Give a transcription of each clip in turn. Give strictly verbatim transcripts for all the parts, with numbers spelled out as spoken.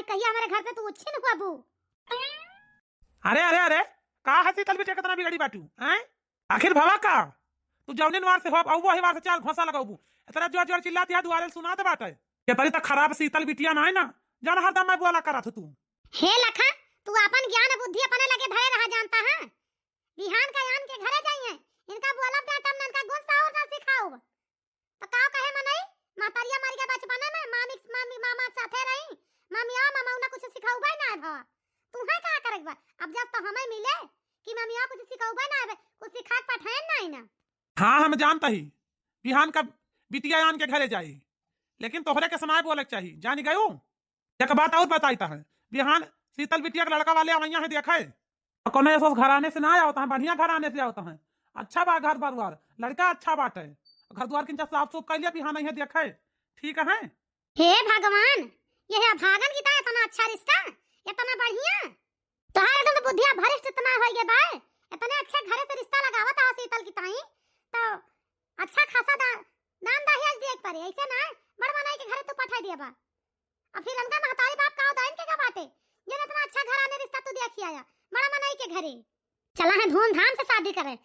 कहिया हमरे घर से तू उच्छिन हुआ बू। अरे, अरे, अरे, का है शीतल बिटिया, कितना बिगड़ी बाटू, हैं? आखिर भवा का? तू जौनिन वार से हो, अब वही वार से चाल घोंसा लगौबू। इतना जोर जोर चिल्लाती है, दुआरे सुनात बाटे। ये तरी तक खराब शीतल बिटिया ना है ना, जान हरदम मैं बोला करत हूँ तू। हे लखा, तू आपन ज्ञान बुद्धि अपने लगे धरे रहा जानता है। बिहान का आन के घरे जाइए, इनका बोलब डांटब ना, इनका गुण साउर ना सिखाउब। तो का कहे मनई, महतरिया मर गए बचपने में, मामी, मामी, मामा के साथे रही, मामी आ मामा उन्हें कुछ सिखौबे ना है भवा। तू है का करे बा? अब जब तो हमें मिले कि मामी आ कुछ सिखौबे ना है, कुछ सिखा के पठाए ना है ना। हाँ, हम जानता ही, बिहान का बिटिया आन के घरे जाई, लेकिन तोहरे के सुनाए बोले के चाही, जानी गयू? एक बात और बताई त है, बिहान शीतल बिटिया के लड़का वाले आवैया है देखे, और कोनो ऐसो घराने से ना आवता है, बढ़िया घराने से आवता है, अच्छा बा घर परिवार, लड़का अच्छा बाटे, घर द्वार किंचा साफ सूफ कर लिया, बिहान है देखे, ठीक है। हे भगवान, ये अभागन की ता इतना अच्छा रिश्ता, इतना बढ़िया। तोहार एकदम तो बुद्धिया भ्रष्ट इतना हो गया बा, इतने अच्छे घरे से रिश्ता लगावत आ शीतल की ताई, तो अच्छा खासा दा-, दान दहेज दिए के पड़े, ऐसे ना बड़ मनई के घरे तू पठाई दिया बा। और फिर इनका महतारी बाप का दाइन के का बाटे, जन इतना अच्छा घराने रिश्ता तू देखी आया, बड़ा मनई के घरे। चला है धूमधाम से शादी करे,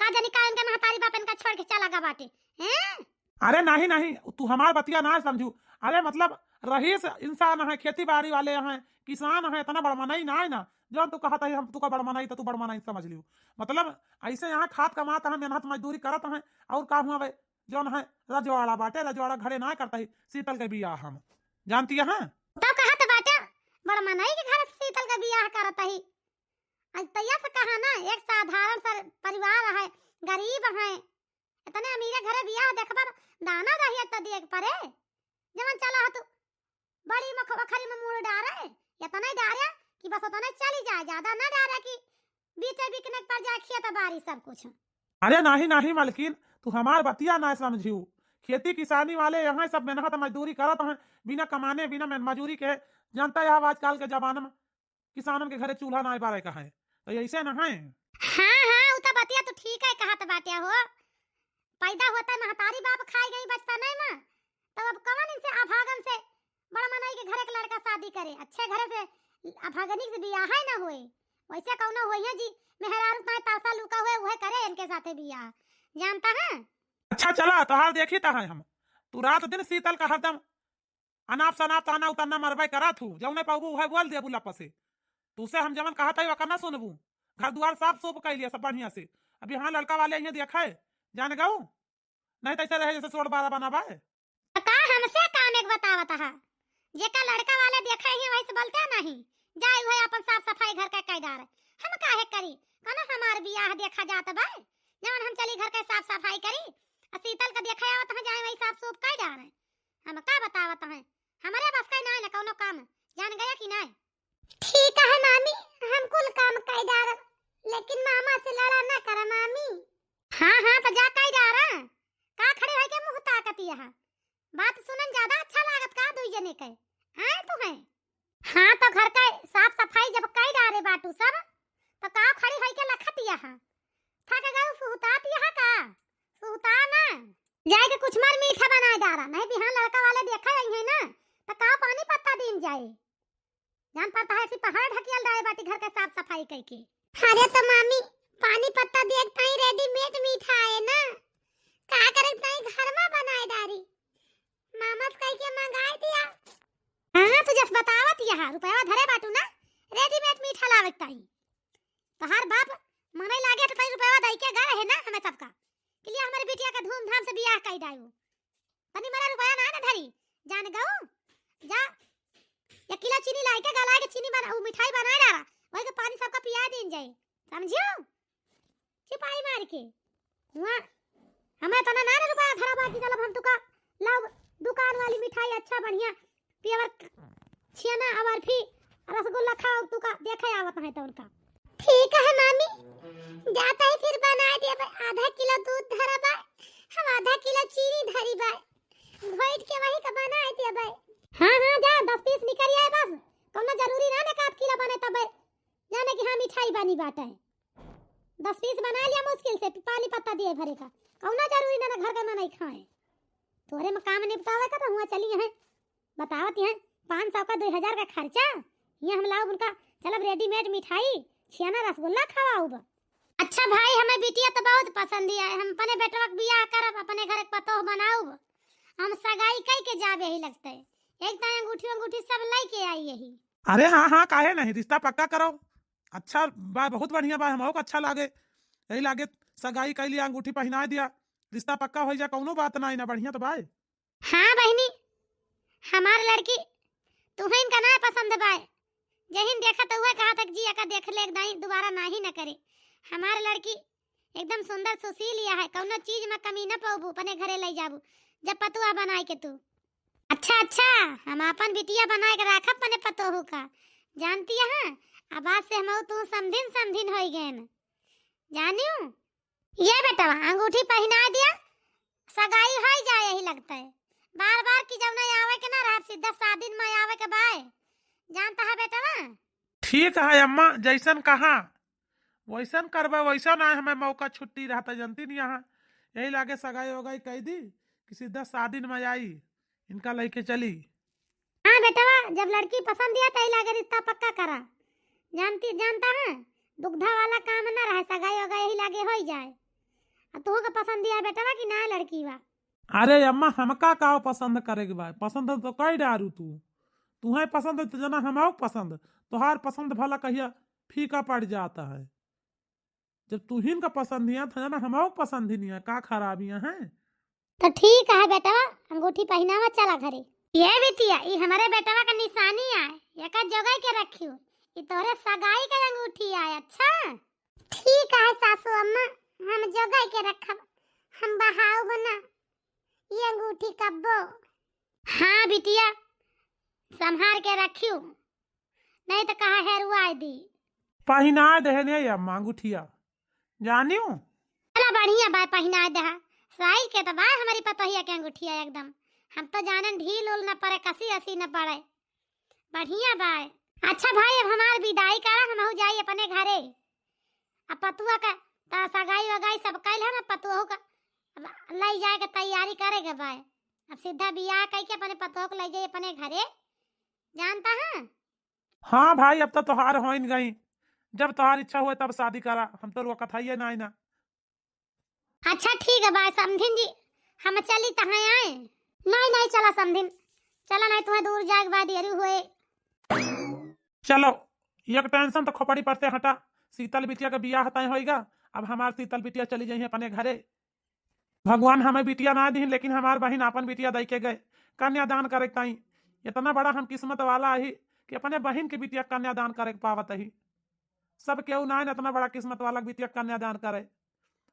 का जानी का इनका महतारी बाप इनका छोड़ के चला गा बाटे, हैं? अरे नहीं, नहीं, तू हमार बतिया ना समझू। अरे मतलब रईस इंसान है, खेती बाड़ी वाले हैं, किसान है, इतना बड़ मनई ना है ना। जौन तू कहत है हम तू का बड़ मनई, तो तू बड़ मनई समझ लियो। मतलब ऐसे यहाँ खात कमात है, मेहनत मजदूरी करत है, और का हुआ भाई, जौन है रजवाड़ा बाटे, रजवाड़ा घरे ना करता ही शीतल के बियाह हम, जानती है। तो कहत बाटे बड़ मनई के घर शीतल के बियाह करत ही। आज तैया से कहा ना, एक साधारण सा परिवार है, गरीब है, इतने अमीरे घरे बियाह देखबा, दाना दहेज त दिए के पड़े। जवन चला ह तू बड़ी मख-, बखरी में मुड़ डारे, इतना ही डारे कि बस उतना ही चली जाए, ज्यादा ना डारे कि बीचे बिकने पर जाए खेत बारी सब कुछ। अरे नाही, नाही मलकिन, तू हमार बतिया ना समझियो। खेती किसानी वाले यहाँ सब मेहनत मजदूरी करत हैं, बिना कमाने, बिना मेहन-, मजूरी के। जानता है अब आजकल के जमाना में किसानन के घरे चूल्हा नाय बारे का है, तो ऐसे ना है। हाँ, हाँ, उ तो बतिया तू ठीक है कहत बाटे हो। पैदा होते महतारी बाप खाए गई बचपने में, तो अब कवन इनसे अभागन से बड़ मनई के घरे के लड़का शादी करे, अच्छे घरे से अभागनी से बियाह है ना होए। वैसे कौनो होइए जी, मेहरारू ताए तासा लुका हुए, उहे करे इनके साथे बियाह, जानता है। अच्छा चला, तोहार देखी ता है हम, तू रात दिन शीतल का हरदम अनाप शनाप ताना उताना मरबे करत हूँ, जौने पाउबू उहे बोल देबू लप से। तू से हम जवन कहत हई ओकर ना सुनबू। घर दुआर साफ सूफ कइ लिया सब बढ़िया से। अभी हाँ लड़का वाले यहाँ देखे, जान गऊ, नहीं तो ऐसे रहे जैसे सोड़ बारह बना बाय। तो का हमसे काम एक बतावत हा, जेका लड़का वाले देखे ही वैसे बोलते नहीं, जाए हुए अपन साफ सफाई घर का कई डार, हम काहे करी, कना हमार बियाह देखा जात बा, जवन हम चली घर के साफ सफाई करी, आ शीतल का देखे आवत है जाए वही साफ सूफ कई डार। हम का बतावत हैं, हमरे बस का नाय ना कौनो काम, जान गया कि नाय? ठीक है मामी, हम कुल काम कई डारब, लेकिन मामा से लड़ा ना करा मामी। हाँ, हाँ, तो जा कई डारा। का खड़े होई के मुँह ताकत यहाँ? बात सुनन ज्यादा अच्छा लागत का दुई जने के? आए तू है? हाँ, तो घर का साफ सफाई जब कई डारे बाटू सब, तो का खड़ी होई के लखत यहाँ? थक गऊ सुहतात यहाँ का? सुहता ना। जाए के कुछ मार मीठा बनाए डारा, नहीं बिहान लड़का वाले देखा आई है ना, तो का पानी पत्ता दीन जाए। जान पड़ता है, फिर पहाड़ ढकियल डाए बाटी घर के साफ सफाई कई के। अरे तो मामी, पानी पत्ता देख ताई रेडीमेड मीठा आए ना, का करे ताई घर में बनाए डारी, मामा से कह के मंगाए दिया। हाँ, तू जस बतावत यहाँ रुपया धरे बाटू ना, रेडीमेड मीठा लावे ताई। तोहार बाप मनई लागे तो तनी रुपया दई के गए है ना हमें सबका, के लिए हमारे बिटिया का धूमधाम से बियाह कई डायो। तनी मरा रुपया ना ना धरी, जान गऊ, जा एक किलो चीनी लाई के गला के चीनी बना, उ मिठाई बनाए डारा, वही के पानी सबका पिया दीन जाए, समझियो? छिपाई मार के। हुआ, हमें तना ना रे रुपया धरा बाकी चलब हम तुका लाओ दुकान वाली मिठाई अच्छा बढ़िया पियवर छियाना अवर फिर रसगुल्ला खाओ तुका देखे आवत है तो उनका। ठीक है मामी, जाता ही फिर बनाए देबे। आधा किलो दूध धरा बा, हम आधा किलो चीनी धरी बा, घोट के वही का बनाए देबे। हाँ, हाँ, जा, दस पीस निकल आए बस, कौनो जरूरी ना ना का आध किलो बने तबे जाने कि हाँ मिठाई बनी बाटे। दस पीस बना लिया मुश्किल से, पानी पत्ता दिए भरे का, कौनो जरूरी ना ना घर के मनई खाए। तोरे में काम निपटावे का तो हुआ चली है, बतावत है, पाँच सौ का, दुई हजार का खर्चा, ये हम लाउब उनका, चलब रेडीमेड मिठाई, छियाना रसगुल्ला खवाउब। अच्छा भाई, हमें बिटिया तो बहुत पसंद ही आए, हम अपने बेटवा के बियाह करब, अपने घर के पतोह बनाउब, हम सगाई कई के जाब यही लगते, एक तो अंगूठी अंगूठी सब लई के आई यही। अरे हाँ हाँ, काहे नहीं, रिश्ता पक्का करो। अच्छा बा, बहुत बढ़िया बा, हमहू के अच्छा लागे, यही लागे सगाई कई लिया, अंगूठी पहिनाए दिया, रिश्ता पक्का हो जा, कौनो बात ना, ना बढ़िया तो बाय। हाँ बहिनी, हमार लड़की तुहन का ना पसंद बाय, जहिन देखा तो उहे कहा तक जी एका देख ले एक दाई, दोबारा नाही न करे। हमार लड़की एकदम सुंदर सुशील या है, कौनो चीज में कमी न पौबू, अपने घरे ले जाबू जब पतुआ बनाए के तू। अच्छा अच्छा, हम अपन बिटिया बनाए के राखब अपने पतोहू का, जानती है। अब आज से हम तू समधिन समधिन हो गए न, जानियो। ये बेटवा, अंगूठी पहिना दिया, सगाई हो जाए यही लगता है। बार बार की जब नहीं आवे के ना रहा, सीधा शादी में आवे के बाय, जानता है बेटवा। ठीक है अम्मा, जैसन कहा वैसन करबे, वैसन आए हमें मौका छुट्टी रहता, जनती नहीं यहाँ। यही लागे सगाई वगाई कह दी कि सीधा शादी में आई, इनका लेके चली। हाँ बेटवा, जब लड़की पसंद है तही लागे रिश्ता पक्का करा, जानती जानता है, दुग्धा वाला काम ना रहे, सगाई वगाई यही लागे हो जाए। अब तुहू के पसंद है बेटवा कि ना लड़की बा? अरे अम्मा, हमका का पसंद करे के बा? पसंद तो कई डारू तू, तुहे पसंद है तो जना हमाओ पसंद, तोहार पसंद भला कहिया फीका पड़ जाता है। जब तुहिन का पसंद हिया था जना हमाओ पसंद ही नहीं है, का खराबियां हैं? तो ठीक है बेटवा, अंगूठी पहिनावा, चला घरे। ये बिटिया, ई हमारे बेटवा का निशानी आए, एका जोगाई के रखियो, ई तोहरे सगाई का अंगूठी आए। अच्छा ठीक है सासू अम्मा, हम जोगाई के रखब, हम बहाउब ना ये अंगूठी कब्बो। हाँ बिटिया, संभार के रखियो, नहीं तो कहा हेरुआ दी। पहिना देहने अम्मा अंगूठिया, जानियो। चला बढ़िया बाय, पहिना देहा, साइज के तो बाय हमारी पतोहिया के अंगूठिया एकदम, हम तो जानन ढील उल न पड़े, कसी असी न पड़े, बढ़िया बाय। अच्छा भाई, अब हमार विदाई करा, हमहू जाई अपने घरे। अब पतुआ का त सगाई वगाई सब कैल है ना, पतुआ का अब लई जाए के तैयारी करे के बाय। अब सीधा बियाह कई के अपने पतोह के लई जाई अपने घरे, जानता है। हाँ भाई, अब तो तोहार होइन गई, जब तोहार इच्छा हुए तब शादी करा, हम तो रोकत हइये ना, ना। अच्छा ठीक है बाय समधिन जी, हम चली तहाँ आए। नहीं नहीं, चला समधिन, चला, नहीं तुम्हें दूर जाए के बाद देरी हुए। चलो, एक टेंशन तो खोपड़ी पर से हटा, शीतल बिटिया का बियाह तय होइगा, अब हमार शीतल बिटिया चली जाई अपने घरे। भगवान हमें बिटिया ना दीन, लेकिन हमार बहिन आपन बिटिया दई के गए कन्यादान करे ताई। इतना बड़ा हम किस्मत वाला ही कि अपने बहिन के बिटिया कन्यादान करे के पावत ही। सब केहू ना इतना बड़ा किस्मत वाला बिटिया कन्यादान करे।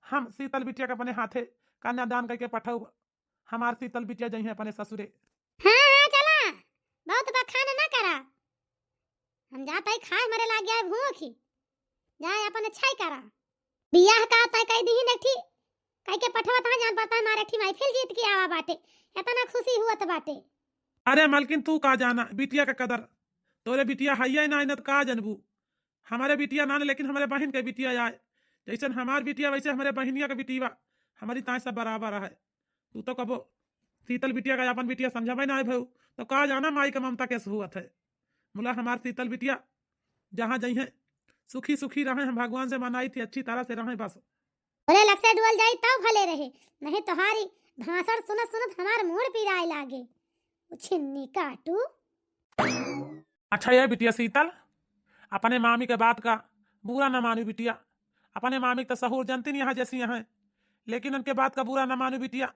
हम शीतल बिटिया के अपने हाथे कन्यादान करके पठाऊ। हमार शीतल बिटिया जइहे अपने ससुरे। हाँ हाँ, चला, बहुत बखान ना करा। हम जात ही खाए मरे लाग गया भूखी, जाए अपन अच्छाई करा। बियाह का तय कई दीही नेठी, कई के पठवा तहाँ जान पड़ता है, मारे ठी महफिल जीत के आवा बाटे, इतना खुशी हुआ त बाटे। अरे मलकिन, तू का जाना बिटिया का कदर, तोरे बिटिया हइया ना, ना त का जनबू। हमारे बिटिया ना, लेकिन हमारे बहिन के बिटिया आए, जैसन हमार बिटिया वैसे हमारे बहिनिया के बिटिया, हमारी ताए सब बराबर है। तू तो कबो शीतल बिटिया का अपन बिटिया समझबे ना है भऊ, तो का जाना माई का ममता कैसे हुआ थे। मुला हमार शीतल बिटिया जहाँ जइहे सुखी सुखी रहे, हम भगवान से मनाई थी अच्छी तरह से रहे बस। बोले लग से डुअल जाई तब भले रहे, नहीं तोहारी भाषण सुनत सुनत हमार मूड़ पिराए लागे। उछिन्नी काटू। अच्छा ये बिटिया शीतल, अपने मामी के बात का बुरा न मानू बिटिया। अपने मामी के तो सहूर जनती नहीं यहाँ जैसी यहाँ, लेकिन उनके बात का बुरा न मानू बिटिया।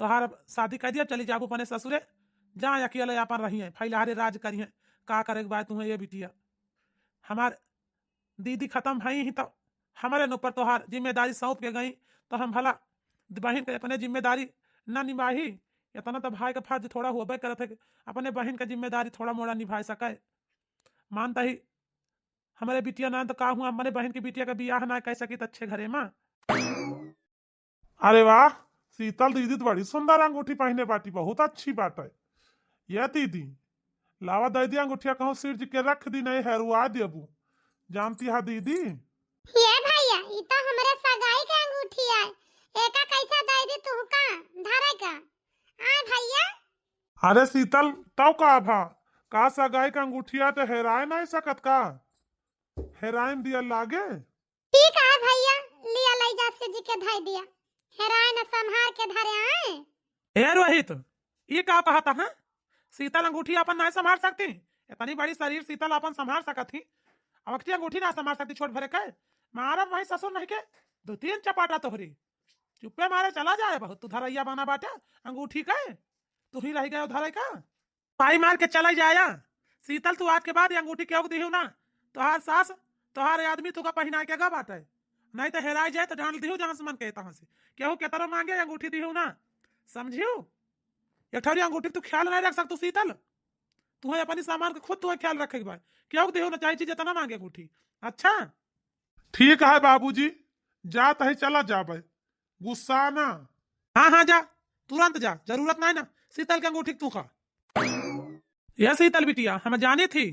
तोहार अब शादी कर दिया, चली जाबू अपने ससुरे, जा अकेले अपन रही है, फैलहारे राज करी है। का करे के बाद तुम्हें ये बिटिया, हमार दीदी खत्म भई ही तो हमारे न ऊपर तोहार जिम्मेदारी सौंप के गई, तो हम भला बहिन के अपने जिम्मेदारी ना निभाई? इतना तो भाई का फर्ज थोड़ा होबे करत है कि अपने बहिन का जिम्मेदारी थोड़ा मोड़ा निभाए सके। मानता ही हमारे बिटिया ना तो का हुआ, हमारे बहिन की बिटिया का बियाह ना कर सकी तो अच्छे घरे में। अरे वाह शीतल दीदी, तो बड़ी सुंदर अंगूठी पहने बाटी, बहुत अच्छी बात है। ये दीदी, लावा दे दी अंगूठिया, कहूँ सिर जी के रख दी, नहीं हेरुआ देबू, जानती है दीदी। ये भैया, ई तो हमरे सगाई के अंगूठी है, एका कैसा दे दी तुहका धरे का? आय भैया। अरे शीतल, तौ का भा? का सगाई का अंगूठिया त हेराए नाहीं सकत का? हेराइन दिया लागे? ठीक है भैया, लिया लई जा से जी के धई दिया। हेराए न संभार के धरे आए। ए रोहित, ई का कहत है? शीतल अंगूठी अपन नाहीं संभार सकती? इतनी बड़ी शरीर शीतल अपन संभार सकत ही, अब अखटी अंगूठी ना संभार सकती छोट भरे के? मारब वहीं ससुर नहीं के दो तीन चपाटा तोहरी। चुप्पे मारे चला जाए, बहुत तू धरैया बना बाटे अंगूठी के। तू ही रह गए धरे का। पाई मार के चला जाया। शीतल, तू आज के बाद ये अंगूठी केहू के दिहू ना। तोहार सास, तोहार आदमी तुका पहिना के गा बाटे। नहीं तो हेराई जाए तो डांड दिहू जहाँ से मन के तहाँ से। केहू के तरह मांगे अंगूठी दिहू ना। समझियो? एक ठौरी अंगूठी तू ख्याल नहीं रख सकतू शीतल। तुहे अपनी सामान के खुद तुहे ख्याल रखे के बा। केहू के दिहू ना, चाहे चीज जितना मांगे अंगूठी। अच्छा? ठीक है बाबूजी, जात है, चला जाबे, गुस्सा ना। हाँ, हाँ, जा, तुरंत जा, जरूरत नहीं ना शीतल के अंगूठी के तू का। यह शीतल बिटिया, हम जानी थी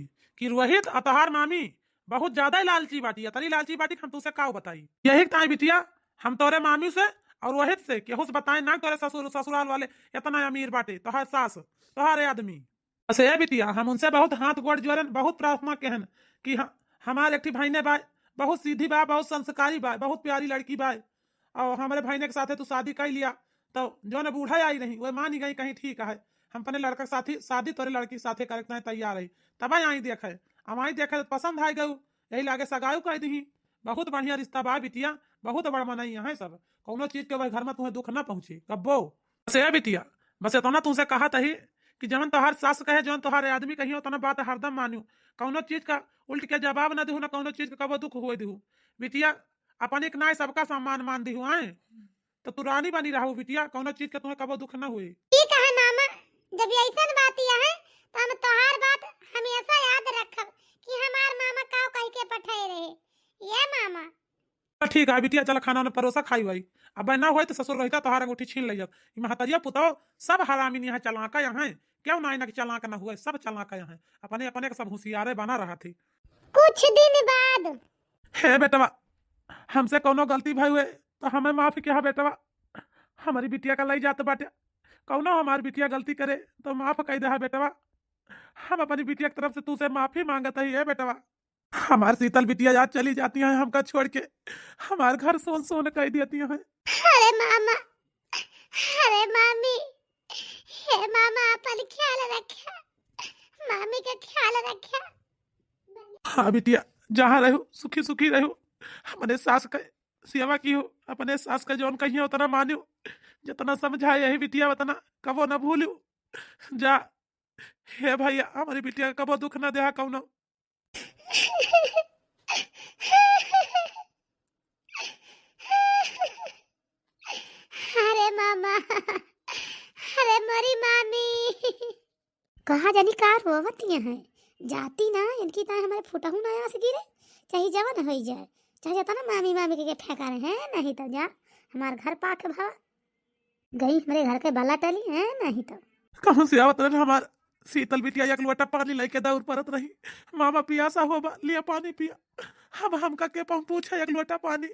कि रोहित और तोहार मामी बहुत ज्यादा ही लालची बाटी, इतनी लालची बाटी कि हम तुसे का बताई। यही ताई बिटिया, हम तोरे मामी से और रोहित से केहू से बताए ना, तोरे ससुर, ससुराल वाले इतना अमीर बाटे, तोहार सास, तोहारे आदमी। बस ए बिटिया, हम उनसे बहुत हाथ गोड़ जोड़न, बहुत प्रार्थना कहन कि ह-, हमार एक ठी भइने बा, बहुत सीधी बा, बहुत संस्कारी बा, बहुत प्यारी लड़की बा, और हमरे भइने के साथे तू शादी कर लिया, तो जौन बूढ़ा आई रही, वह मानी गई, कहीं ठीक है, हम अपने लड़का के साथी शादी तोरे लड़की के साथे करे के तैयार है। तब आई देखे, अब आई देखे तो पसंद आ गऊ, यही लागे सगाई कर दी। बहुत बढ़िया रिश्ता बा बिटिया, बहुत बड़ मनई है सब, कौनो चीज के वह घर में तुम्हें दुख ना पहुँची कब्बो। बस ए बिटिया, बस इतना तुमसे कहत ही कि जवन तोहार सास कहे, जवन तोहार आदमी कहियो, उतना बात हरदम मानियो। कौनो चीज का उल्ट के जवाब ना दिहू, ना कौनो चीज का कबो दुख हुए दिहू। बिटिया, अपने के नाई सबका सम्मान मान दिहू, आए? तो तू रानी बनी रहू बिटिया, कौनो चीज का तुम्हें कबो दुख ना हुए। ठीक है मामा, जब ऐसन बात यह है, तो हम तोहार बात हमेशा याद रखब कि हमार मामा काव कह के पठाए रहे। ये मामा। तो ठीक है बिटिया, चल खाना उन्हें परोसा खाई वाई। अब ना होए तो ससुर रहता तोहार अंगूठी छीन ले जात। ई महतरिया पुतौ सब हरामी नहीं है, चलाका यहाँ है। क्यों ना इनके चलाक ना हुए, सब चलाका यहाँ है। अपने, अपने के सब होशियारे बना रहा थी। कुछ दिन बाद। हे बेटवा, हमसे कौनो गलती भई हुए तो हमें माफ किया बेटवा। हमारी बिटिया का लई जात बाटे, कौनो हमार बिटिया गलती करे तो माफ कर दे बेटवा। हम अपनी बिटिया की तरफ से तू से माफी मांगत ही, हे बेटवा। हमार शीतल बिटिया आज चली जाती हैं हमका छोड़ के, हमार घर सोन सोन कर देती हैं। अरे मामा, अरे मामी, हे मामा, अपन ख्याल रख्या, मामी के ख्याल रख्या। हाँ बिटिया, जहाँ रहू सुखी सुखी रहू, अपने सास का सेवा किहू, अपने सास का जौन कहियो उतना मानियो, जितना समझाए यही बिटिया उतना कबो न भूलियो। जा, हे भैया, हमारी बिटिया का कबो दुख न देहा कौनो। अरे मामा, अरे मोरी मामी। कहा जानी का रोवत ये हैं, जाती ना, इनकी ताई हमारे फुटहू ना आस गिरे, चाहे जवन होई जाए, चाहे जाता ना मामी मामी के, के फेंका रहे हैं, नहीं तो जा हमार घर पाके भवा। गई हमरे घर के बला टली है, नहीं तो। कहाँ से आवत रहे हमार शीतल बिटिया, एक लोटा पानी लेके दौड़ परत रही, मामा पियासा हो बा, लिया पानी पिया। हम, हमका के पाँव पूछे एक लोटा पानी,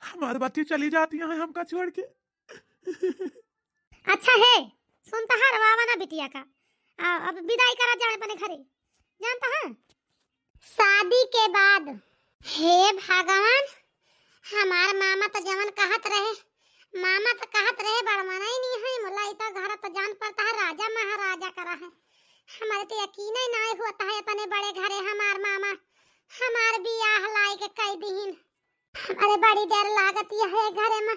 हमार बच्ची चली जाती हैं हमका छोड़ के। अच्छा है, सुनता है रवावा ना बिटिया का, आ, अब विदाई करा जाए अपने घरे, जानता है। शादी के बाद। हे भगवान, हमार मामा तो जवन कहत रहे, मामा तो कहत रहे, बड़ मनई नहीं है, मुला इता घर तो जान पड़ता है राजा महाराजा करा है। हमारे तो यकीन ही नहीं हुआ था इतने बड़े घरे हमार मामा हमार बियाह लाई के कई दीन। हमारे बड़ी डर लागत यह है घरे में,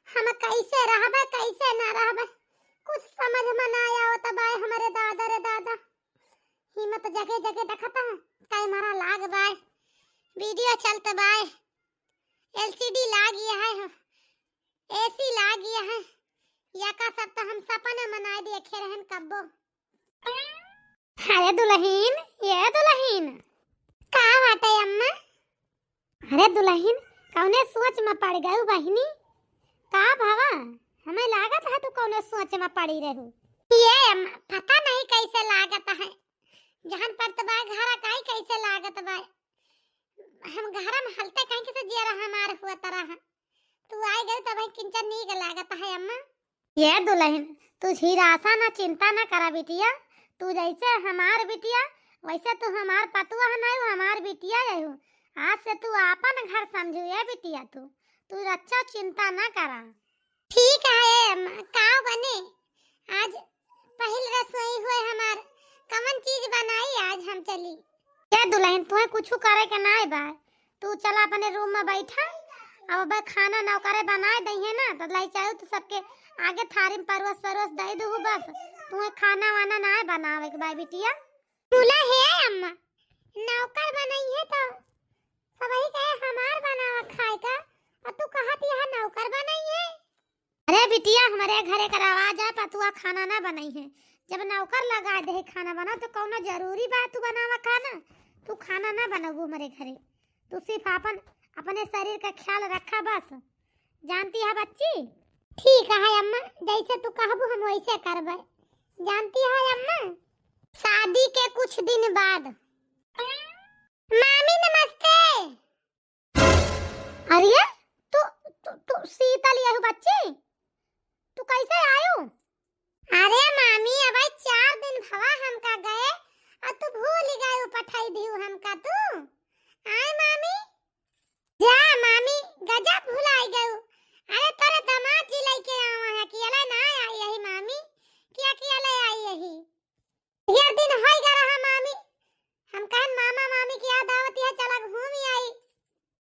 हम कैसे रहबे, कैसे ना रहबे, कुछ समझ में ना आवत बाय हमारे दादा रे दादा। हिम्मत जगे जगे देखत है, कैमरा लाग बाय, वीडियो चलत बाय, एलसीडी लाग है, एसी लाग है, या का सब तो हम सपना मनाए देखे रहन कब्बो। अरे दुलहिन, ये दुलहिन। का बाटे अम्मा? अरे दुलहिन, कौने सोच में पड़ गयू बहिनी? का भवा? हमें लागत है तू कौने सोच में पड़ी रहू। ये अम्मा, पता नहीं कैसे लागत है। जहन पड़त बा घरा काई कैसे लागत बा। हम घरा में हलते कहीं के से जियरा हमार हुआ तरह। तू आए गए तब किंचन नीक लागत है अम्मा। ये दुलहिन, तू निराशा ना, चिंता ना करा बिटिया। तू जैसे हमार बिटिया, वैसे तू हमार पतुआ है नाहीं, हमार बिटिया है। आज से तू आपन घर समझू ये बिटिया, तू तू रक्षा चिंता ना करा। ठीक है ए अम्मा, काव बने? आज पहिल रसोई हुए हमार, कवन चीज बनाई आज हम चली? ए दुलहिन, तुहे कुछ करे के नाय बा, तू चला अपने रूम में बैठा। अब बे खाना नौकरे बनाए दइहे ना, तो लाई चाहे तू सबके आगे थारी में परोस परोस दे दू बस। तुहे खाना वाना नाय बनावे के बा बिटिया। बोला हे अम्मा, नौकर बनइहे तो सबही कहे हमार बनावा खाए का, और तू कहत यहाँ नौकर बनइहे। अरे बिटिया, हमरे घरे का रवाज है, पतुआ खाना ना बनइहे। जब नौकर लगा दे खाना बना, तो कौनो जरूरी बा तू बनावा खाना? तू खाना ना बनबू हमरे घरे। तू सिर्फ आपन, अपने शरीर का ख्याल रखा बस। जानती है बच्ची? ठीक है अम्मा, जैसे तू कहबू हम वैसे करबे। जानती है अम्मा, शादी के कुछ दिन बाद। मामी नमस्ते। अरे तू, तू, तू शीतल यहू बच्ची, तू कैसे आयू? अरे मामी, अब चार दिन भवा हमका गए और तू भूल गयू, पठाई दियू हमका तू। आय मामी, जा मामी, गजब भुलाई गयू। अरे तोरे दामाद जी लइके आवा है कि अले ना आई यही मामी, कि अकेले आई यही। ढेर दिन होई गा रहा मामी, हम कहन मामा मामी की याद आवत है, चला घूम आई।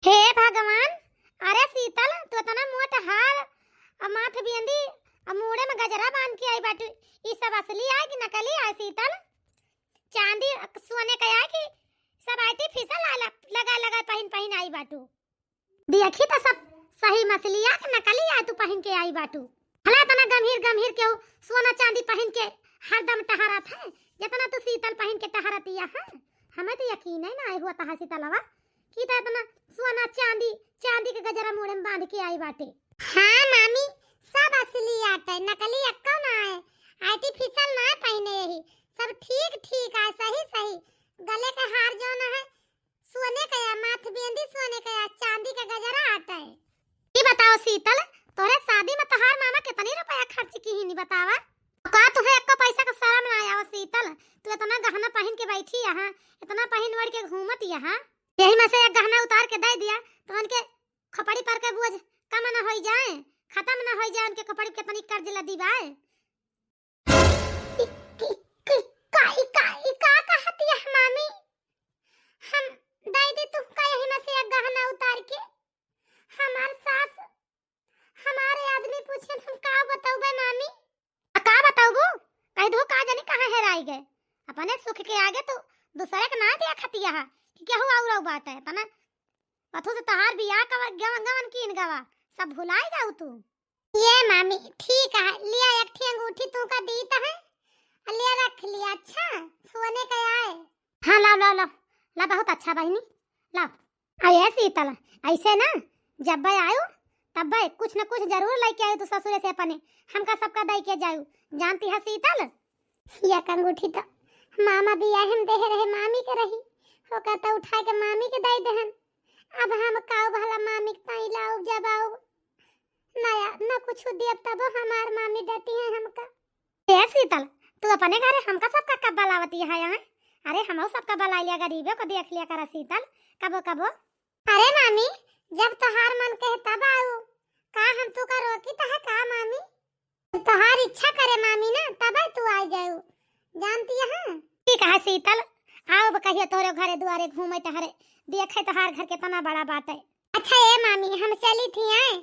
हे भगवान, अरे शीतल, तू इतना मोट हार और माथ बिंदी और मूड़े में गजरा बांध के आई बाटू, ई सब असली आय कि नकली आय शीतल? चांदी सोने का आय कि सब आर्टिफिशियल आय, लगा लगा पहिन पहिन आई बाटू? देखी तो सब सही मछलिया के नकली आय तू पहिन के आई बाटू। भला इतना गंभीर गंभीर केहू सोना चांदी पहिन के हरदम टहरत है, जितना तू शीतल पहिन के टहरतिया है। हमें तो यकीन ही ना हुआ तहा शीतलवा कि तो इतना सोना चांदी, चांदी के गजरा मूड़े में बांध के आई बाटे। हाँ मामी, सब असली आटे, नकली एक्को ना है, आर्टिफिशियल ना पहिने यही, सब ठीक ठीक आय, सही सही। गले के हार जौन है, सोने का या माथ बिंदी सोने का या चांदी का गजरा आटे। ई बताओ शीतल, तोहरे शादी में तोहार मामा कितनी रुपया खर्च किहिन बतावा? का तुहे एक्को पैसा का शर्म ना आवा शीतल? तू इतना गहना पहिन के बैठी यहाँ, इतना पहिन ओढ़ के घूमत यहाँ, यही में से एक गहना उतार के दे दिया तो उनके खोपड़ी पर के बोझ कम न होई जाए, खत्म न होई जाए, उनके खोपड़ी पे कितनी कर्ज लदी बाय। कि, कि, कि, का, ई का, ई का कहत यह मामी? हम दे दी तुमका यही में से एक गहना उतार के। हमार सास, हमारे आदमी पूछे हम का बतौबे मामी? आ का बतौबू? कह दू का जानी कहाँ हेराई गए। अपने सुख के आगे तू दूसरे के ना देखतिया है कि केहू और बात है। तना पथू से तहार बियाह कवर गवन गवन कीन गवा, सब भुलाई जाऊ तू। ये मामी, ठीक है, लिया एक ठी अंगूठी तू का दीत है, लिया रख लिया। अच्छा, सोने का आए। हाँ, लाओ, लाओ, लाओ, ला, बहुत अच्छा बहिनी, लाओ। आ ये शीतल, ऐसे ना, जब आयो, तब कुछ न कुछ जरूर लेके आयो तू ससुरे से अपने, हमका सबका दे के जायो, जानती है शीतल? या अंगूठी तो मामा बियाहे में देहे रहे, मामी के रही, ओका तो उठा के मामी के दे देहन। अब हम काऊ भला मामी के ताई लाऊ जब आऊ, नया न कुछ देब तब हमार मामी डटी है हमका। ए शीतल, तू अपने घरे हमका सबका कब्बा लावती है यहाँ? अरे हमहू सबका बला लिया, गरीबे को देख लिया करा शीतल, कबो कबो। अरे मामी, जब तोहार मन कहे तब आऊ, का हम तू का रोकी तो है का मामी? जब तोहार इच्छा करे मामी ना, तब तू आ जाऊ, जानती है। ठीक है शीतल, आओ अब कहिए तोरे घरे दुआरे घूमे टहरे, देखे तोहार घर कितना बड़ा बाटे। अच्छा ए मामी, हम चली थी आए,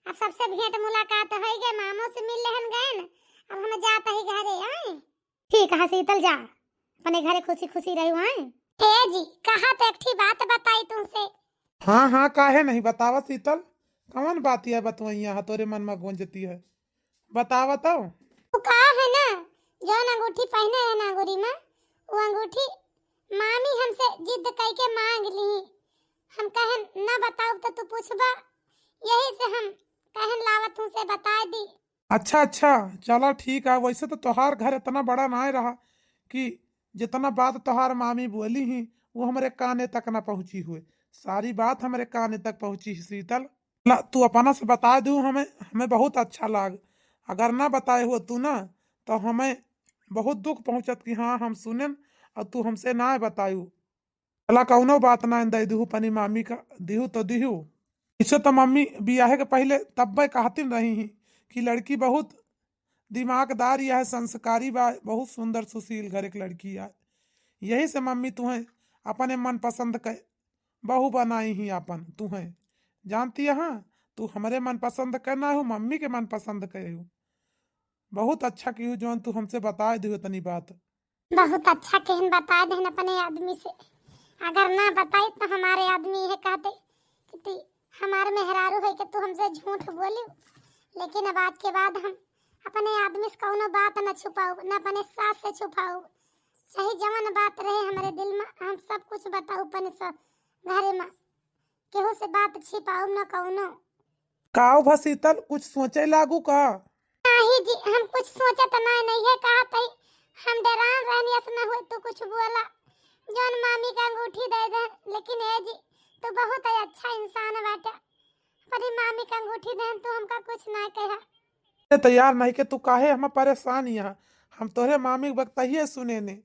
अब सबसे भेंट मुलाकात हो गए, मामो से मिल लेहन गए न, अब हम जात ही घरे आए। ठीक है शीतल, जा अपने घरे खुशी खुशी रहू आए। ए जी, कहा तो एक ठी बात बताई तुमसे। हाँ हाँ, काहे नहीं, बतावा शीतल, कौन बात यह बतवैया है तोरे मन में गूंजती है, बतावा तो। वो का है ना, जौन अंगूठी पहने है ना अंगूरी में, वो अंगूठी मामी हमसे जिद कई के मांग ली। हम कहन ना बताओ तो तू पूछबा, यही से हम कहन लावत हूँ से बता दी। अच्छा अच्छा, चला ठीक है। वैसे तो तोहार घर इतना बड़ा ना रहा कि जितना बात तोहार मामी बोली ही वो हमरे काने तक ना पहुँची हुए, सारी बात हमरे काने तक पहुँची ही शीतल। ला, तू अपना से बता दू हमें, हमें बहुत अच्छा लाग। अगर ना बताए हो तू ना, तो हमें बहुत दुख पहुँचत कि हाँ, हम सुनेन और तू हमसे ना बतायू। चला, कौनो बात ना, दे दिहू अपनी मामी का, दिहू तो दिहू। इसे तो मम्मी बियाहे के पहले तब्बे कहतिन रही ही कि लड़की बहुत दिमागदार या है, संस्कारी बा, बहुत सुंदर सुशील घर एक लड़की है। यही से मम्मी तुहें अपने मनपसंद के बहू बनाई ही अपन। तुहें जानती है, तू हमरे मनपसंद के ना हो, मम्मी के मनपसंद के हो। बहुत अच्छा की हो जौन तू हमसे बताए दियो तनी बात। बहुत अच्छा केहन बताए देहन अपने आदमी से। अगर ना बताई तो हमारे आदमी ये कहते कि ती हमार मेहरारू है कि तू हमसे झूठ बोली। लेकिन अब आज के बाद हम अपने आदमी से कौनो बात न छुपाऊ, न अपने सास से छुपाऊ। चाहे जवन बात रहे हमारे दिल में, हम सब कुछ बताऊ अपने स-, घरे में। केहू से बात छिपाऊ न कौनो। काऊ भा शीतल, कुछ सोचे लागू का? नहीं जी, हम कुछ सोचत नहीं, नहीं है कहत है। हम डरान रहनी अस न हुए तू कुछ बोला। जौन मामी का अंगूठी दे दे, लेकिन ए जी, तू बहुत ही अच्छा इंसान बाटे। अपनी मामी का अंगूठी देन तू हमका कुछ ना कहा। ए तो यार नहीं के तू काहे हम परेशान यहाँ, हम तोहरे मामी के बकतहिए सुने ने।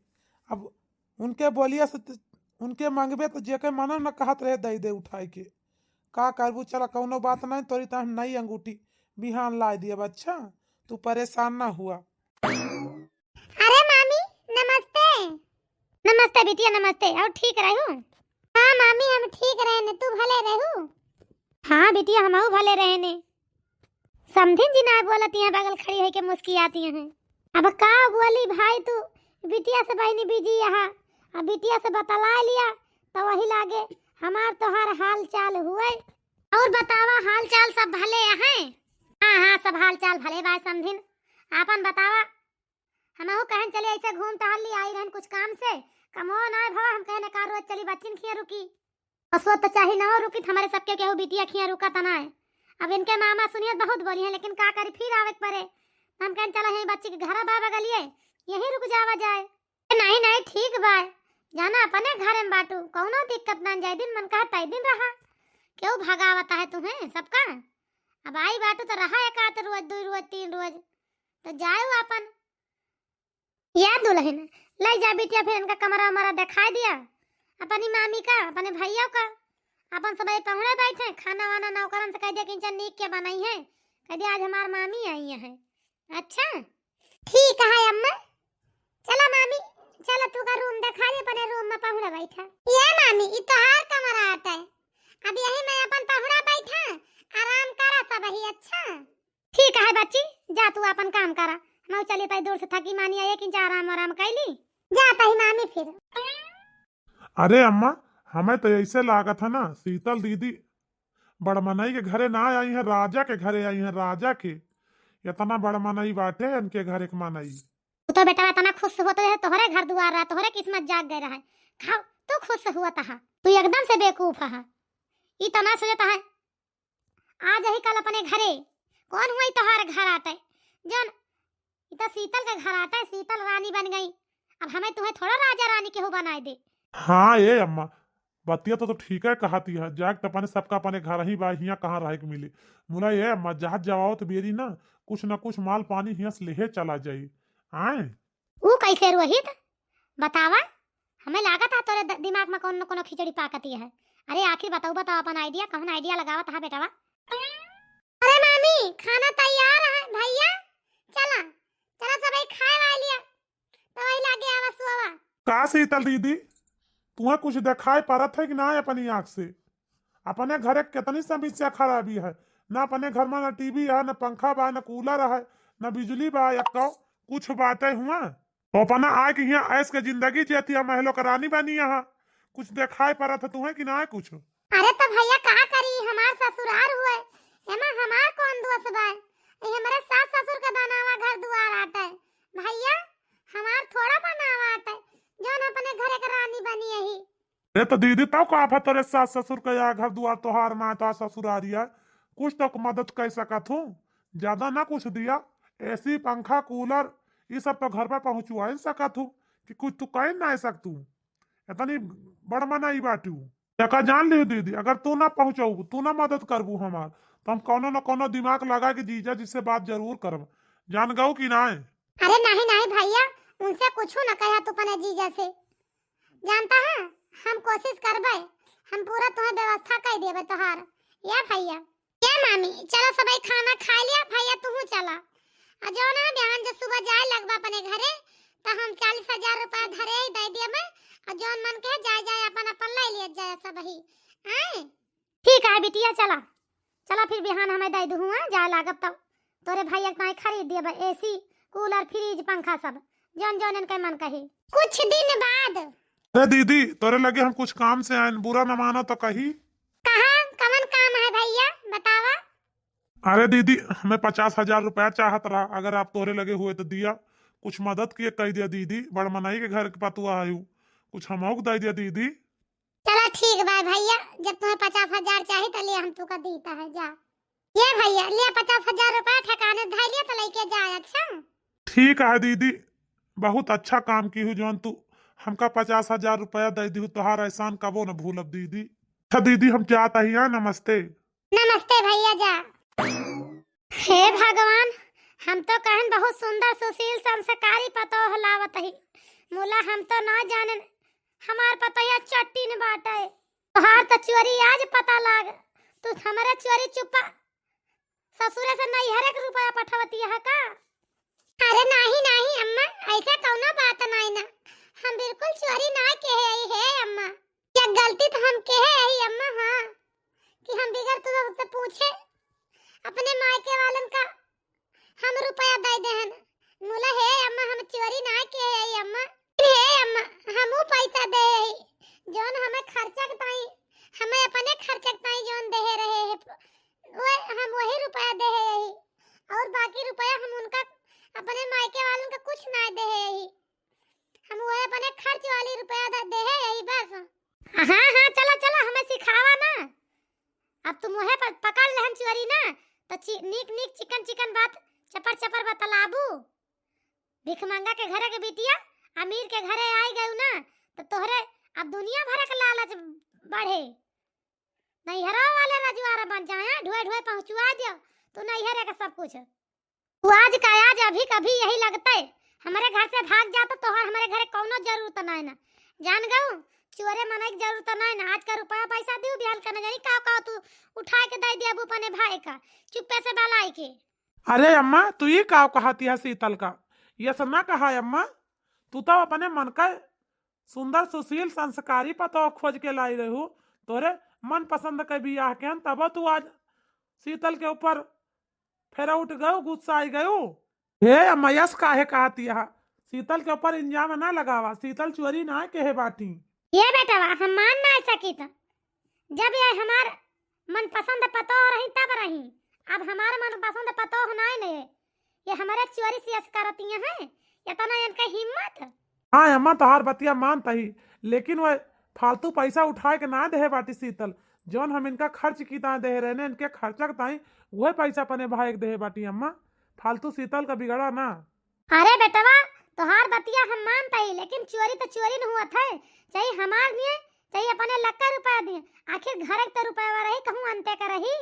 अब उनके बोलिया से त-, उनके मंगबे तो जेके मनो न कहत रहे दे दे उठाई के। का करबू, चला कौनो बात नहीं, तोरी तो हम नई अंगूठी बिहान लाई दियब। अच्छा, तू परेशान ना हुआ। अरे मामी, नमस्ते। नमस्ते बिटिया, नमस्ते। और ठीक रहू? हाँ मामी, हम ठीक रहने, तू भले रहू? हाँ बिटिया, हमहू भले रहने। समधिन जी ना बोलती हैं, बगल खड़ी होके मुस्कियाती हैं। अब का बोली भाई, तू बिटिया से बहनी बिजी यहाँ, अब बिटिया से बतला लिया तो वही लागे हमार तोहार हाल चाल हुए। और बतावा, हाल चाल सब भले हैं? हाँ हाँ, सब हाल चाल भले बा समधिन, आपन बतावा। हमहू कहन चली ऐसे घूम टहल ली, आई रहन कुछ काम से, कमो ना भवा, हम कहन का रोज चली बच्चिन खिया रुकी। असो तो चाही ना रुकी, हमारे सबके केहू बिटिया खिया रुका तना है। अब इनके मामा सुनिए बहुत बोली हैं, लेकिन का करी, फिर आवे के पड़े। हम कहन चला यही बच्ची के घर बा बगलिए, यहीं रुक जावा जाए। ए, नहीं नहीं, ठीक बा, जाना अपने घरे में बाटू, कौनो दिक्कत ना, जय दिन मन कहा तय दिन रहा। केहू भगावता है तुम्हें सबका? अब आई बाटू तो रहा एक आध रोज, दो रोज, तीन रोज, तो जाओ अपन। या दुल्हन, ले जा बिटिया, फिर इनका कमरा उमरा दिखाई दिया, अपनी मामी का, अपने भैया का, अपन सब पहुड़े बैठे, खाना वाना नौकरन से कह दिया कि इनका नीक के बनाई है, कह दिया आज हमार मामी आई है। अच्छा ठीक है अम्मा, चला मामी, चला तू का रूम दिखा दे, अपने रूम में पहुड़ा बैठा। ये मामी, ई तोहार कमरा आटे, अब यही में अपन पहुड़ा बैठा, आराम करा सब ही। अच्छा ठीक है बच्ची, जा तू अपन काम करा, हम चली तई दूर से थकी मानी आए कि जा आराम आराम कैली। जाता ही मामी फिर। अरे अम्मा, हमें तो ऐसे लागत है ना, शीतल दीदी बड़ मनई के घरे ना आई है, राजा के घरे आई है, राजा के। इतना बड़ मनई बाटे इनके घर एक मनई। तू तो बेटा इतना खुश होते है, तोहरे घर दुआर रहा, तोहरे किस्मत जाग गए रहा। खाओ, तू खुश हुआ तहा, तू एकदम से बेवकूफ है, इतना सोचता है। आ जाही कल अपने घरे। कौन हुआ ई तोहार घर आटे? जौन ई तो शीतल के घर आटे, शीतल रानी बन गई। अब हमें तुम्हें थोड़ा राजा रानी केहू बनाए दे। हाँ ए अम्मा, बतिया तो, तो ठीक है कहती है, जाके तो अपने सबका अपने घर ही बा, हियाँ कहाँ रहे के मिली। मुला ए अम्मा, जहाज जवावत बेरी ना, कुछ ना कुछ माल पानी हियाँ से लेहे चला जाई। आए ऊ कैसे रोहित? बतावा, हमें लागत है तोरे द-, दिमाग में कौन न कौन खिचड़ी पाकती है। अरे आखिर बताओ, बताओ अपन आइडिया, कौन आइडिया लगावत है बेटावा? अरे मामी, खाना तैयार है भैया, चला, चला सब खाए वाए लिया, तो वही लागे आवा सुआवा। का शीतल दीदी, तुम्हें कुछ दिखाई पड़त है कि ना अपनी आँख से? अपने घरे कितनी समस्या खराबी है, ना अपने घर में ना टीवी है, ना पंखा बा, ना कूलर है, ना बिजली बा, या कौ-, कुछ बातें हुआ। तो अपना आए के यहाँ ऐश के जिंदगी जियती है, महलों का रानी बनी यहाँ। कुछ दिखाई पड़त है तुम्हें कि ना कुछ? अरे तो भैया का करी, हमार ससुरार हुए, एमा हमार कौन दोष बा? ये हमारे सास ससुर के बनावा घर दुआर आटे भैया, हमार थोड़ा बनावा आटे, जौन अपने घरे के रानी बनी यही। ए तो दीदी, तब का आफत तोरे सास ससुर के या घर दुआर तोहार माँ तोहार ससुरारिया, कुछ तो मदद कर सकत हूँ, ज्यादा ना कुछ दिया, एसी पंखा कूलर ई सब तो घर पर पहुँचवा ही सकत हूँ कि कुछ तू कर ना सकतू। इतनी बड़ मनई बाटू। एका जान लियो दीदी, अगर तू ना पहुँचबू, तू ना मदद करबू हमार, तो हम कौनो न कौनो दिमाग लगा के जीजा जी से बात जरूर करब। जान गऊ कि नाय? अरे नहीं, नहीं भैया, उनसे कुछ न कहा तू अपने जीजा से। जानता है, हम कोशिश करबे, हम पूरा तुम्हें व्यवस्था कर देबे तोहार। या भैया, ए मामी, चला सबही खाना खाइ लिया, भैया तुहू चला। आ जौन है बिहान जो सुबह जाए लगबा अपने घरे, त हम चालीस हजार रुपया धरे ही दे दिए मैं, आ जौन मन के जाए जाए अपन अपन ले लिया जाए सबही। आए? ठीक है बिटिया, चला, चला फिर बिहान हमें दे दुहू, आए? जाए लागब तब तोरे भैया के ताई खरीद दिए एसी, कूलर, फ्रिज, पंखा सब, जौन जौन इनके मन कही। कुछ दिन बाद। अरे दीदी, तोरे लगे हम कुछ काम से आएन, बुरा न मानो तो कही। कहा, कवन काम है भैया, बतावा। अरे दीदी, हमें पचास हजार रुपया चाहत रहा, अगर आप तोरे लगे हुए तो दिया, कुछ मदद किए कह दिया दीदी, बड़ मनई के घर के पतुआ आयु, कुछ हमहू के दे दिया दीदी। चला ठीक बा भैया, जब तुम्हें पचास हजार चाही तो लिया, हम तुका दीता है, जा। ये भैया, लिया पचास हजार रुपया ठिकाने धर लिया तो लेके जाए, अच्छा? ठीक है दीदी, बहुत अच्छा काम की हूँ जौन तू हमका पचास हजार रुपया दे दी, तोहार एहसान कबो न भूलब दीदी। अच्छा दीदी, हम जात ही, हाँ, नमस्ते। नमस्ते भैया, जा। हे भगवान, हम तो कहन बहुत सुंदर, सुशील, संस्कारी पतोह लावत ही, मुला हम तो ना जानन हमार पतोहिया चट्टी न बाटे। तोहार तो चोरी आज पता लाग, तू हमरे चोरी चुप्पा ससुरे से नैहरे के रुपया पठवती है का? अरे नाही, नाही अम्मा, ऐसा कौनो बात नाही ना, हम बिल्कुल चोरी ना किहे ही है अम्मा। या गलती तो हम किहे ही अम्मा, हाँ, कि हम बिगर तुमसे पूछे अपने मायके वालन का हम रुपया दे देहन। मुला हे अम्मा, हम चोरी ना किहे ही अम्मा। हे अम्मा, हमू पैसा देहे ही, जौन हमें खर्चा के ताई, हमें अपने खर्चा के ताई जौन देहे रहे है, वो हम वही रुपया देहे ही, और बाकी रुपया हम उनका, अपने मायके वालन का कुछ ना देहे ही, हम वही अपने खर्च वाली रुपया दे, देहे ही बस। हाँ, हाँ, चला, चला, हमें सिखावा ना। अब तुम वहे पर पकड़ लेहन चोरी ना, तो चि-, नीक, नीक, चिकन, चिकन बात चपर, चपर बतलाबू। भिखमंगा के घरे के बिटिया अमीर के घरे आई गयू ना, तो तोहरे अब दुनिया भर के लालच बढ़े। नैहरा वाले रजवारा बन जाए, ढुए ढुए पहुँचुआ दियो, तू नैहरे के सब कुछ। तू आज का आज अभी कभी यही लगते, हमरे घर से भाग जा तो तोहर हमरे घरे कौनो जरूरत नाय ना। जान गऊ, चोरे मनई के जरूरत नाय ना। आज का रुपया पैसा दियो, बिहान का न जानी का का तू उठाए के दे दिया अपने भाई का, चुप्पे से बलाई के। अरे अम्मा, तू ये का कहती है शीतल का? ये सब ना कहा अम्मा, तू तो अपने मन का सुंदर, सुशील, संस्कारी पतोह खोज के लाई रहू, तोरे मन पसंद के बियाह के हन, तब तू आज शीतल के ऊपर फेर उठ गयो, गुस्सा आई गयो। हे अम्मा, यस काहे कहती है? शीतल के ऊपर इल्जाम ना लगावा, शीतल चोरी ना केहे बाटी। ये बेटवा, हम मान ना सकित। जब ये हमार मनपसंद पतोह रही तब रही, अब हमार मनपसंद पतोह नाय ने, ये हमारे चोरी से यस करती हैं, इतना इनका हिम्मत। हाँ अम्मा, तोहार बतिया मानत ही, लेकिन वह फालतू पैसा उठाए के ना देहे बाटी शीतल, जौन हम इनका खर्च की ताई देहे रहने, इनके खर्चा के ताई वह पैसा अपने भाई के देहे बाटी अम्मा, फालतू शीतल का बिगड़ा ना। अरे बेटवा, तोहार बतिया हम मानत ही, लेकिन चोरी तो चोरी न हुआ थे, चाहे हमार दिए, चाहे अपने लक्का रुपया दिए, आखिर घर के तो रुपया रही, कहूँ अंते का रही,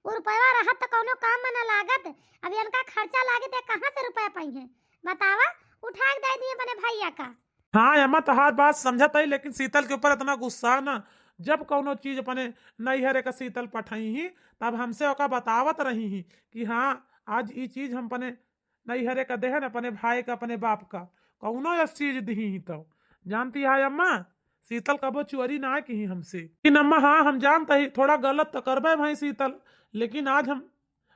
वो रुपया रहत तो कौनो काम में न लागत, अब इनका खर्चा लागे तो कहाँ से रुपया पाई है, बतावा, उठा के दे दिए अपने भैया का। हाँ अम्मा, तोहार बात समझत ही, लेकिन शीतल के ऊपर इतना गुस्सा ना, जब कौनो चीज अपने नैहरे का शीतल पठाई ही, तब हमसे ओका बतावत रही ही कि हाँ, आज ई चीज हम अपने नैहरे का देहन, अपने भाई का, अपने बाप का, कौनो यस चीज दिही ही तो। जानती है अम्मा, शीतल कबो चोरी ना की ही हमसे। लेकिन अम्मा, हाँ, हम जानत ही, थोड़ा गलत तो करबे भाई शीतल, लेकिन आज हम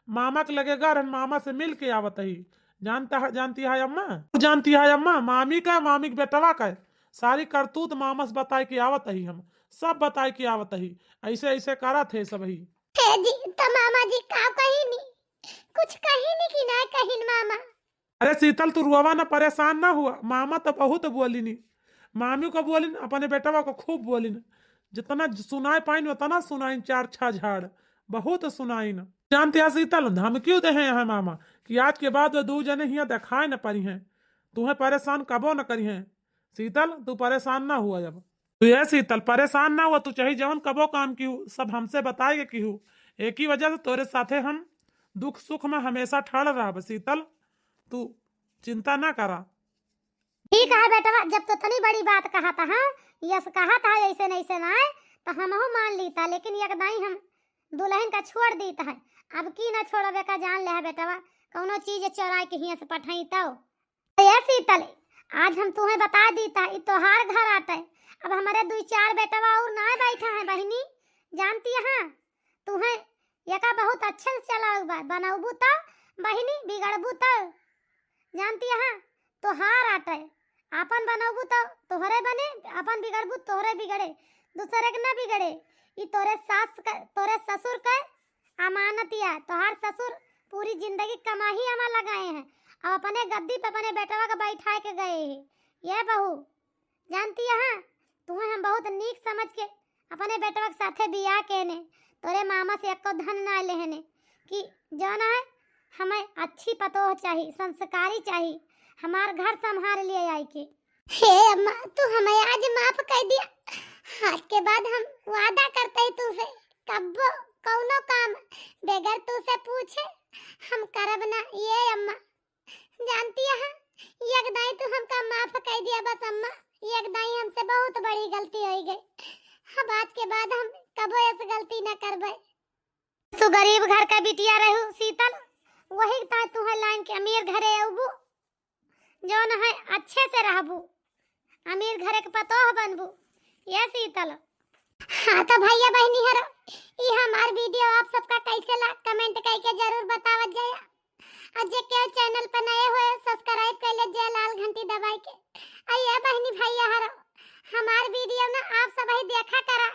मामा के लगे गए रहन, मामा से मिल के आवत ही। जानता है, जानती है अम्मा, जानती है अम्मा, मामी का, मामी के बेटवा का सारी करतूत मामा से बताए के आवत ही, हम सब बताए के आवत ही, ऐसे ऐसे करत है सब ही। हे जी, तो मामा जी का कही नी, कुछ कही नी कि ना कहिन मामा? अरे शीतल, तू रोवा ना, परेशान ना हुआ, मामा तो बहुत बोलिनी, मामी को बोलिन, अपने बेटवा को खूब बोलिन, जितना सुनाए पाइन उतना सुनाइन, चार छह झाड़ बहुत सुनाइन। जानती है शीतल, धमकी देहे हैं मामा कि आज के बाद वो दो जने हियाँ देखाए न परी हैं, तुम्हें परेशान कबो न करी हैं। शीतल, तू परेशान ना हुआ, अब तू ये शीतल परेशान ना हुआ, तू चाहे जवन कबो काम किहू, सब हमसे बताए के किहू। एक ही वजह से तोरे साथे हम दुख सुख में हमेशा ठाड़ रहब शीतल। तू चिंता ना करा। ठीक है बेटवा, जब तो इतनी बड़ी बात कहत है, यस कहत है ऐसे नहीं से ना, तो हमहू मान लीता, लेकिन एक दाई हम दुल्हन का छोड़ दीत है, अब की ना छोड़बे का जान ले है बेटवा, कौनो चीज चोराए के हियां से पठाई तो। ए शीतल, आज हम तुम्हें बता दीता, ई तोहार घर आटे, अब हमारे दुई चार बेटवा और ना बैठा है बहिनी, जानती है, तुम्हें एका बहुत अच्छे से चलाऊ बा, बनौबू तो बहिनी, बिगड़बू तो। जानती है, तोहार आटे, आपन बनौबू तो तोहरे बने, आपन बिगड़बू तोहरे बिगड़े, दूसरे के ना बिगड़े। ई तोरे सास का, तोरे ससुर का अमानत या, तोहार ससुर पूरी जिंदगी कमाही हमा लगाए हैं, अब अपने गद्दी पे अपने बेटवा के बैठाए के गए हैं। ये बहू, जानती है, तुम्हें हम बहुत नीक समझ के अपने बेटवा के साथे बियाह केने, तोरे मामा से एको धन ना लेहने, कि जौन है, हमें अच्छी पतोह चाही, संस्कारी चाही, हमार घर संभाल लिए आई के। हे अम्मा, तू हमें आज माफ कर दिया, आज के बाद हम वादा करते ही तुझसे कब्बो कौनो काम बगैर तुझसे पूछे हम करब ना। ये अम्मा, जानती है, एक दाई तू हमका माफ कर दिया बस अम्मा, एक दाई हमसे बहुत बड़ी गलती हो गई, अब आज के बाद हम कबो ऐसी गलती ना करबे। तू गरीब घर का बिटिया रहू शीतल, वही ताई तुम्हें लाइन के अमीर घरे अबू, जौन है अच्छे से रहबू, अमीर घरे के पतोह बनबू। ये शीतल। हाँ तो भैया बहनी हरो, ई हमार वीडियो आप सबका कैसे ला, कमेंट करके जरूर बतावत जाया। और जे केहू चैनल पर नए हुए, सब्सक्राइब कर ले जे लाल घंटी दबाई के। और ये बहनी भैया हरो, हमार वीडियो ना आप सब ही देखा करा,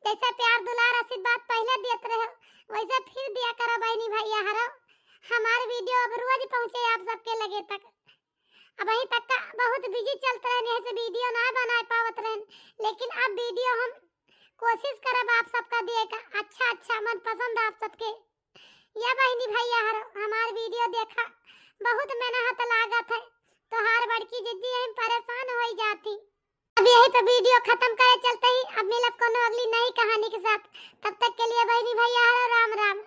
जैसे प्यार दुलार आशीर्वाद पहले देत रहे, वैसे फिर दिया करा बहनी भैया हरो। हमार वीडियो अब रोज पहुँचे आप सबके लगे तक। अब अभी तक का बहुत बिजी चलत रहन, यही से वीडियो ना बना पावत रहन, लेकिन अब वीडियो हम कोशिश करब आप सबका दिए का अच्छा अच्छा मनपसंद आप सबके। या बहनी भैया हरो, हमार वीडियो देखा, बहुत मेहनत लागत है, तोहार बड़की जिज्जी हम परेशान हो जाती। अब यही पे वीडियो खत्म करे चलते ही, अब मिलब कोनो अगली नई कहानी के साथ। तब तक के लिए बहनी भैया हरो, राम राम।